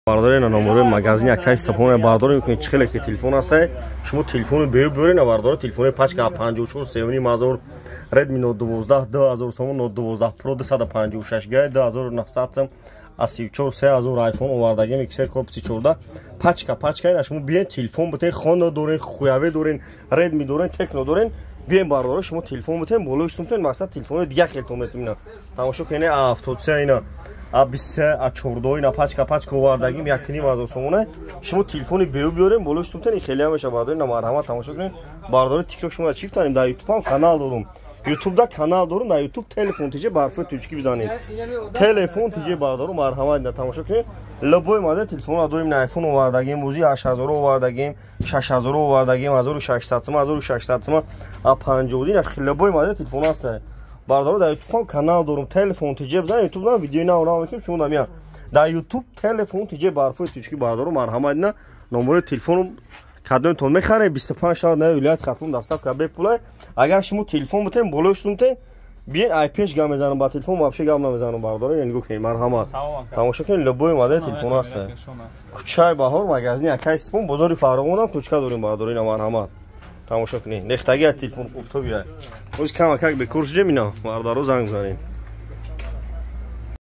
Бардорена номерои магазини акаи Сапона, бардор мекунед, чӣ хеле ки телефон ҳастай, шумо телефони бею биёрена, бардора. Телефони пачка 54 3,5 ҳазор, Redmi Note 12 2000 сомон, Note 12 Pro 256 г 2900 сом, A34 3000, iPhone овардагим, XR корпуси 14, пачка пачка. Ина шумо биен, телефон битен, Honor дорен, Huawei дорен, Redmi дорен, Tecno дорен, биен, бардора, шумо телефон битен, болои шутумтен, мақсад телефони дига хелтон метум. Ина тамошо кунед, A73, ина А23, А14, ина пачка пачка овардагим, 1,5 ҳазор сомона. Шумо телефони бею биёрем, болои шутумтен, ин хеле меша, бардори. Ина марҳамат, тамошо кунед, бардори. Тикток шумо чиф танем, дар Ютуб ҳам канал дорум, Ютубда канал дорум, дар Ютуб Телефон тиҷе барфи тучки бизанед, Телефон тиҷе, бардору, марҳамат. Ина тамошо кунед, любой модел телефон дорим. На iPhone овардагим, бузӣ 8000 овардагим, 6000 овардагим, 1600 сом, 1600 сом, А50, ина любой модел телефон ҳаст, бардору. Дар Ютуб ҳам канал дорум, Телефон тиҷе бизанед, Ютуб дан видеои нав нав мекунем, шумо дамия дар Ютуб Телефон тиҷе барфи тучки, бардору, марҳамат. Ина номерои телефоном, кадомтон мехаред, 25 шаҳр на вилояти Хатлон доставка бепулай. Агар шумо телефон бутен, болои шутумтен, биен, ай пеш гап мезанам, ба телефон вообще гап намезанам, бардора. Нигоҳ кунед, марҳамат, тамошо кунед, любой модел телефон ҳаст. Кӯчаи Баҳор, магазини акаи Сипон, бозори Фарғонам точка дорем, бардора. Ина марҳамат, тамошо кунед, лехтаги телефон офтобия. Оз камакак бекор шудем, ина бародаро, занг бизанед.